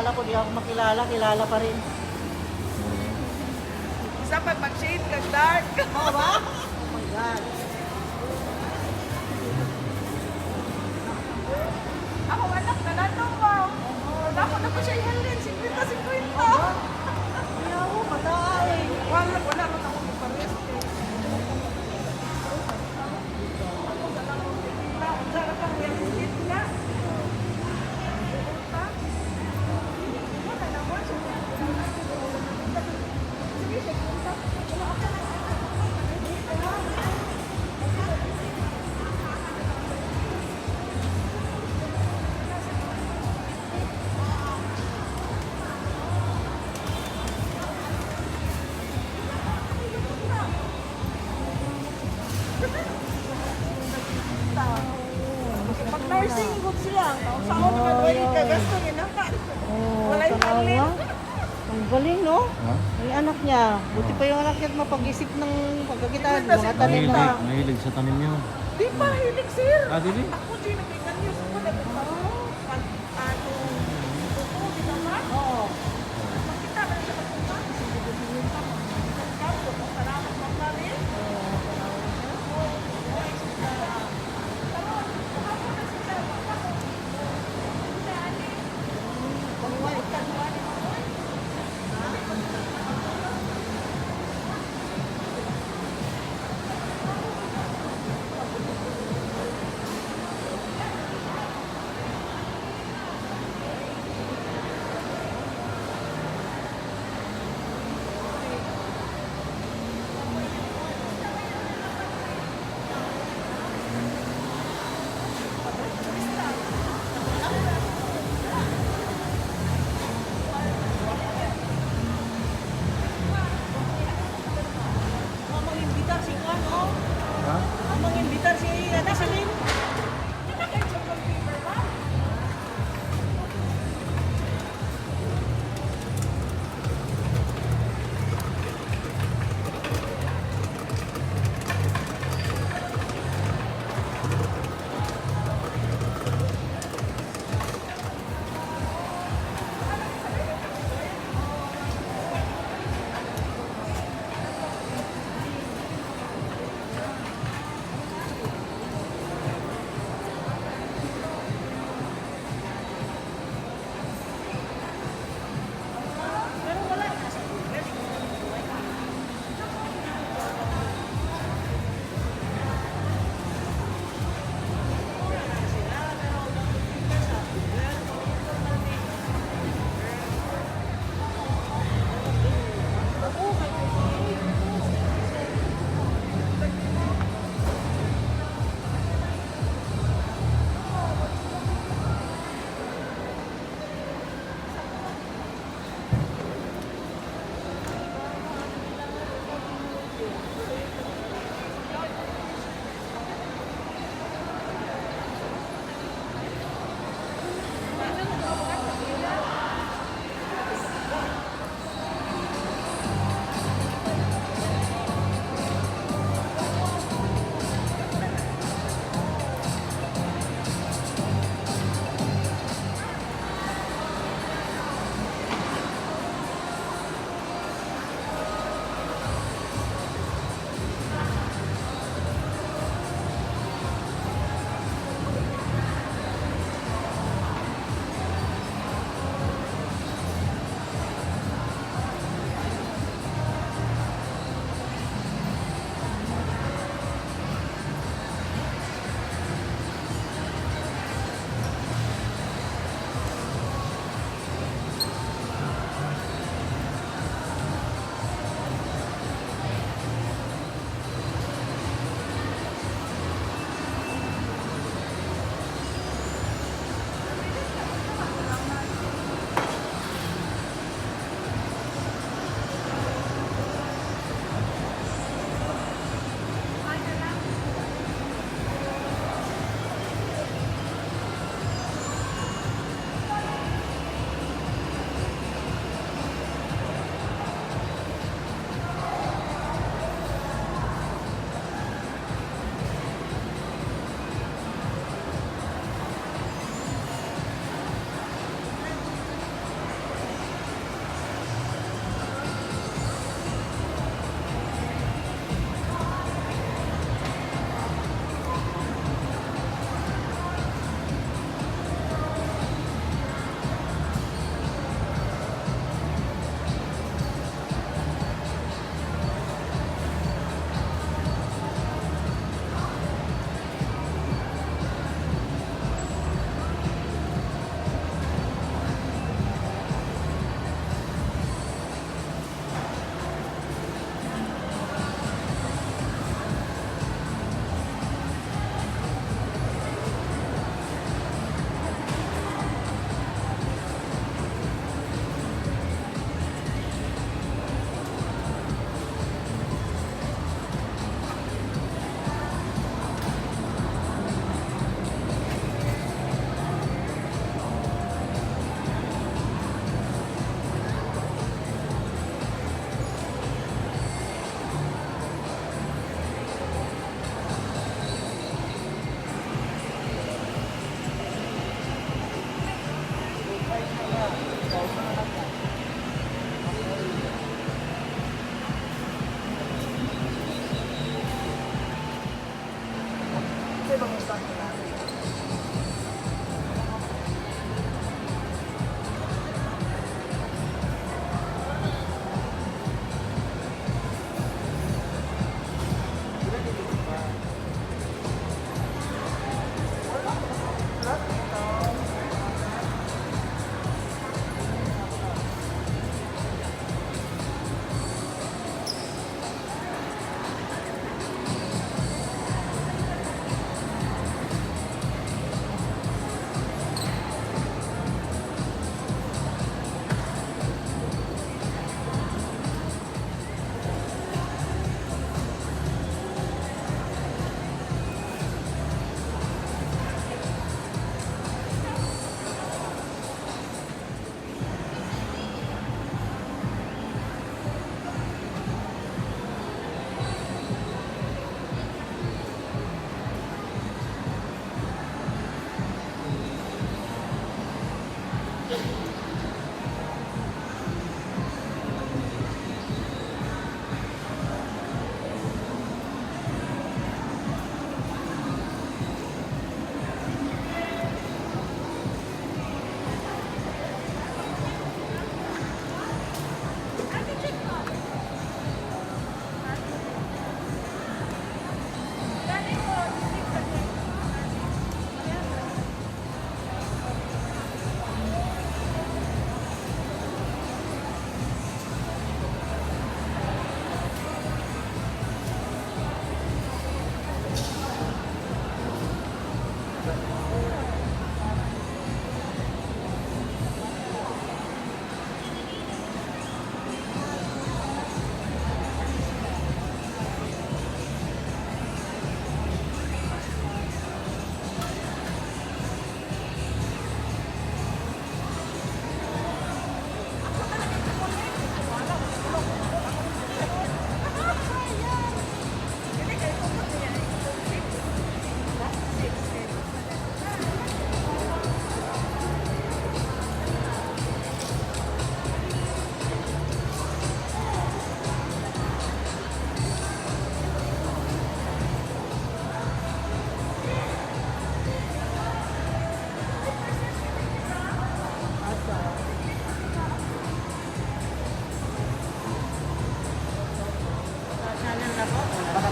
Akala ko di ako makilala, kilala pa rin. Isa pag mag-shade kag dark. Oo ba? Oh my God. Ako anak na nato ba? Wala ko na po siya ihalin. 50-50. Kaya ako, mataa eh. Wala, wala man ako ipares. Sana kang real estate na. Wala na mo siya. Sige, siya. Pag nursing good sila. Saan naman wala ka gasto niya na. Oh, Wala'y tanawa. halin. Ang galing, no? Ha? Yung anak niya. Buti pa yung anak niya at mapag-isip ng pagkakitaan. Mga tanim Mahilig, na. mahilig sa tanim yun. Di pa hilig, sir. Ah, dili? Ako din naging news ko na pag ano tuto di ba ma? Oo. Makita man siya pagpunta. Kapo, salamat ma'am.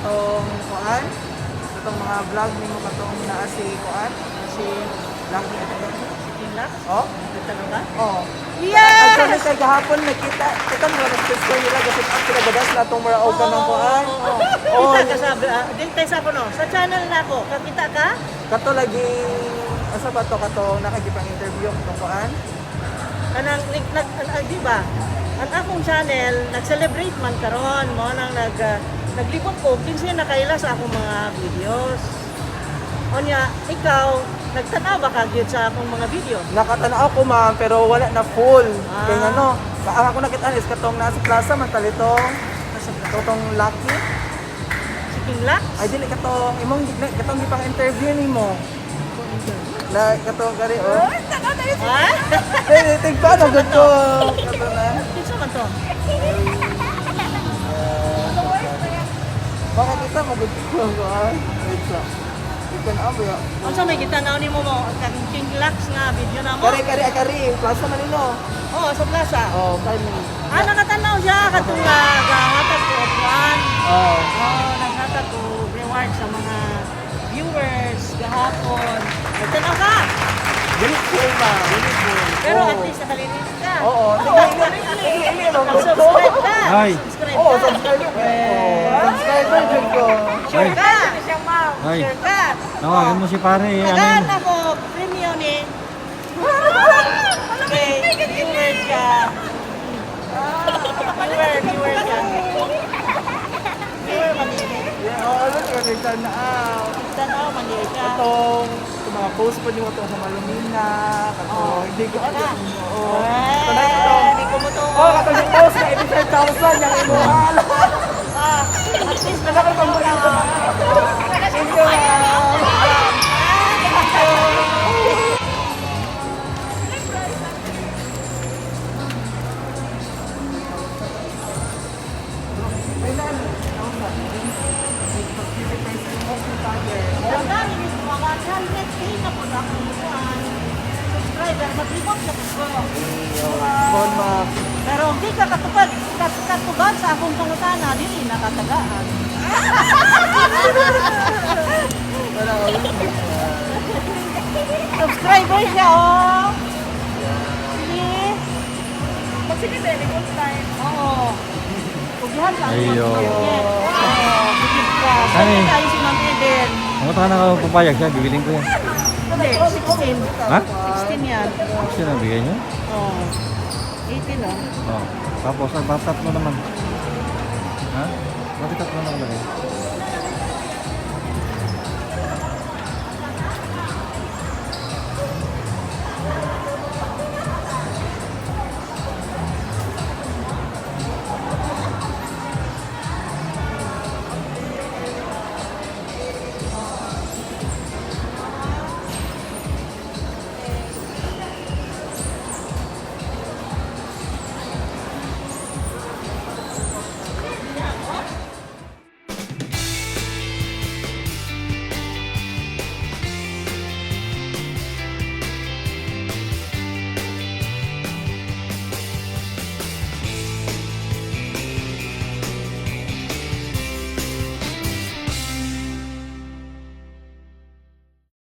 Katong kuan, katong mga vlog nimo, katong naa si kuan, si Lucky ata ba? Si King Lux? Oh? Nagtanong ka? Oh. Yes! Actually, kay gahapon nakita, kita mo nag-sister nila kasi ang pinagadas na itong mura og kanang kuan. Oo. Oo. Kita ka sa, din tayo sa kuno. Sa channel na ako, kakita ka? Kato lagi asa ba to, kato nakagipang interview katong kuan? Kanang nag, nag di ba? Ang akong channel nag-celebrate man karon mo nang naglibot ko kinsa nakaila sa akong mga videos. Onya, ikaw nagtanaw ba ka gyud sa akong mga video? Nakatanaw ko, ma'am, pero wala na full. Ah. Kaya nga no, ang ako nakita is katong nasa plaza man talitong katong Lucky. Si King Lux? Ay dili, katong imong katong gipang interview nimo. Na katong kari oh. Ha? Hey, tigpa na gud ko. Kato na. Kinsa man to? Baka kita mo gud ko kuan. Wait lang. Ikaw na ba? Unsa may gitanaw nimo mo ang King Lux nga video na mo? Kari kari kari plaza man nino. Oo, sa plaza. Oh, kani. Ah, nakatanaw siya katong gahatag ko og kuan. Oh. Oo, naghatag og reward sa mga viewers gahapon. Nagtanaw ka. Dili full, ma'am. Dili full. Pero Oo. at least nakalinis ka. Oo. Sige, ili lang gud ko. Subscribe ka. Ay. Subscribe Oo, ka. subscriber. Oh, subscriber jud ko. Sure ka. Ay. Sure ka. Tawagan mo si pare. Eh, ano Tagaan yun? ako premium ni. Okay, viewer siya. Viewer, viewer siya. Viewer man yun. Yeah, oo, look, nagtanaw. Tanaw man yun siya. Katong itong mga post po nimo itong sa Malumina, katong hindi ko alam. Oo. Eh, Katong katong hindi ko mo to. Oh, katong yung post na 85,000 yung imo. Ah, at least nakatanaw ka. Thank you, ma'am. Ang dami nito, mga 100K na po na akong kuan. Subscriber, mag-report na po ko. Bon, ma'am. Pero hindi ka katupad, katubad sa akong pangutana, dili nakatagaan. Wala, wala. Subscriber siya, oh! Sige. Magsige tayo, good time. Oo. Ugihan sa akong Ayo. pamangkin. Oo, bigid ka. Ay. Sana tayo si Ma'am Eden. Ang ka na papayag siya, bibiling ko yan. Hindi, 16. Ha? 16 yan. Sino ang bigay niya? Oo. 18, oh. Oh. Tapos, ang tatlo naman. Ha? Bakit tatlo naman lagay?